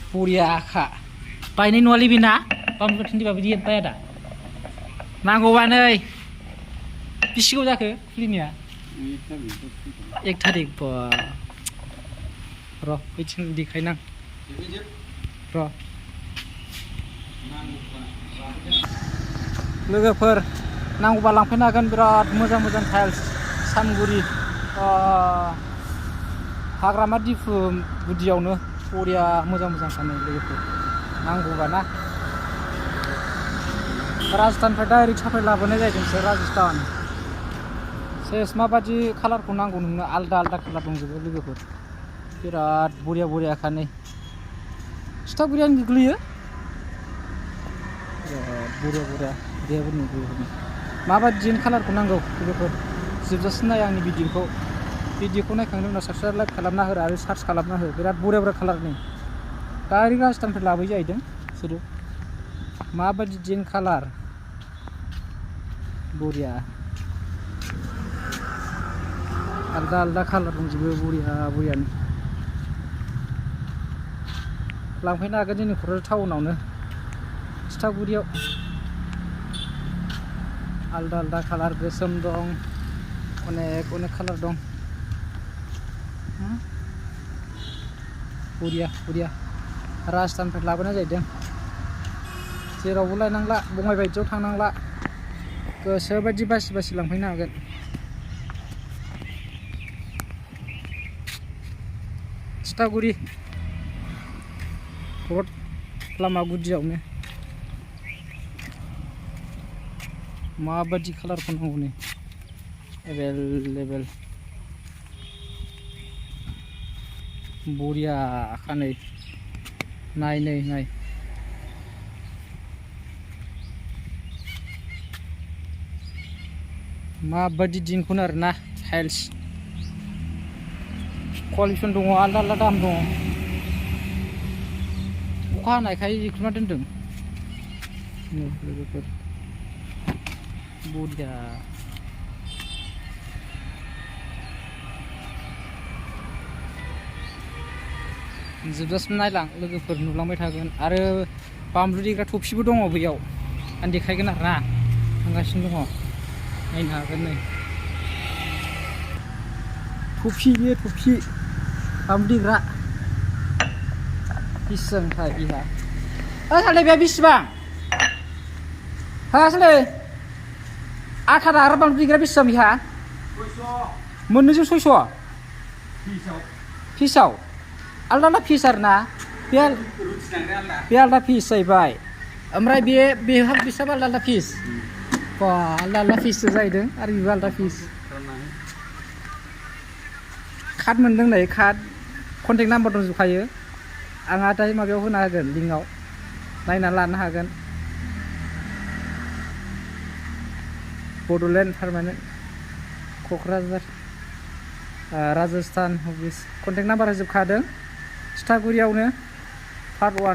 Puria kak. Painin wali bina, pam berhenti babi dia pada. Nanggowan ơi, bisiku dah ke filmnya? Ek tarik bah, roh, icin di kainang, roh. Logoफोर नांगौबा लांफैनो हागोन बिराद मोजां tiles सामगुरि हाग्रामा दिफु गुदियावनो बरिया मोजां फानो लोगोफोर नांगौबा ना राजस्थाननिफ्राय डाइरेक्ट साप्लाय लाबोनाय जाहैदों बिसोर राजस्थान सेस माबादि कालारखौ नांगौ नोंनो आलदा कालार दंजोबो लोगोफोर बिराद बरियाखा नै स्ट्रबेरियानो गोग्लैयो बरिया माबादि कालारखौ नांगौ लोगोफोर जोबजासिम नाय आंनि भिडिअखौ नायखांनायनि उनाव साबस्क्राइब लाइक खालामना हो आरो सार्च खालामना हो बिराद बरिया कालारनि डाइरेक्ट राजस्थाननिफ्राय लाबोनाय जाहैदों बिसोरो माबादि डिजाइन कालार बरिया आलदा कालार दंजोबो बरियानो लांफैनो हागोन जोंनि क'क्राझार टाउनावनो सितागुरियाव आलदा कालार गोसोम दं अनेक कालार दं बरिया राजस्थाननिफ्राय लाबोनाय जाहैदों जेरावबो लायनांला बङाइबायदियाव थांनांला गोसोबायदि बासि लांफैनो हागोन सितागुरि रड लामा गुदियावनो माबादि कालारखौ नांगौ नै एभेलेबेल बरियाखा नै नाय माबादि दिनखौनो आरोना टाइल्स कुवालिफिकेसन दङ आलदा दाम दङ अखा हानायखाय जिख्रुना दोनदों लोगोफोर बरिया जोबजासिम नायलां लोगोफोर नुलांबाय थागोन आरो बामलु देग्रा थफिबो दङ बैयाव आं देखायगोन आरोना थांगासिनो दङ नायनो हागोन नै थफि बामलु देग्रा बेसेबांथाय इहा साले बे बेसेबां साले आथा दाग्रा बामलु देग्रा बेसेबां बिहा 600 मोननैजों 600 पिसाव आलदा पिस आरोना बे आलदा पिस जाहैबाय ओमफ्राय बेहा बिसाबो आलदा पिस बा आलदा पिससो जाहैदों आरो बेबो आलदा पिस कार्ड मोनदों नै कार्ड कन्टेक्ट नाम्बार दंजोबखायो आंहा दायो माबायाव होना होगोन लिंकआव नायना लानो हागोन Bodoland permanent Kokrajhar Rajasthan office contact number होजोबखादों सितागुरियावनो पार्ट 1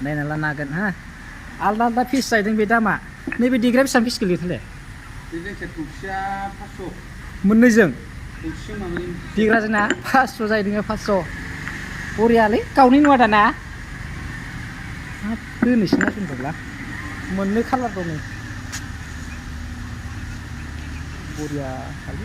नायना लानो हागोन हा आलदा पिस जाहैदों बे दामा नैबे देग्राया बेसेबां पिस गोलैयोथाय मोननैजों देग्राजोंना 500 जाहैदों 500 बरियालै गावनि नङा दाना दोननोसै ना दोनथ'ब्ला मोननै कालार दं नै बरिया खालि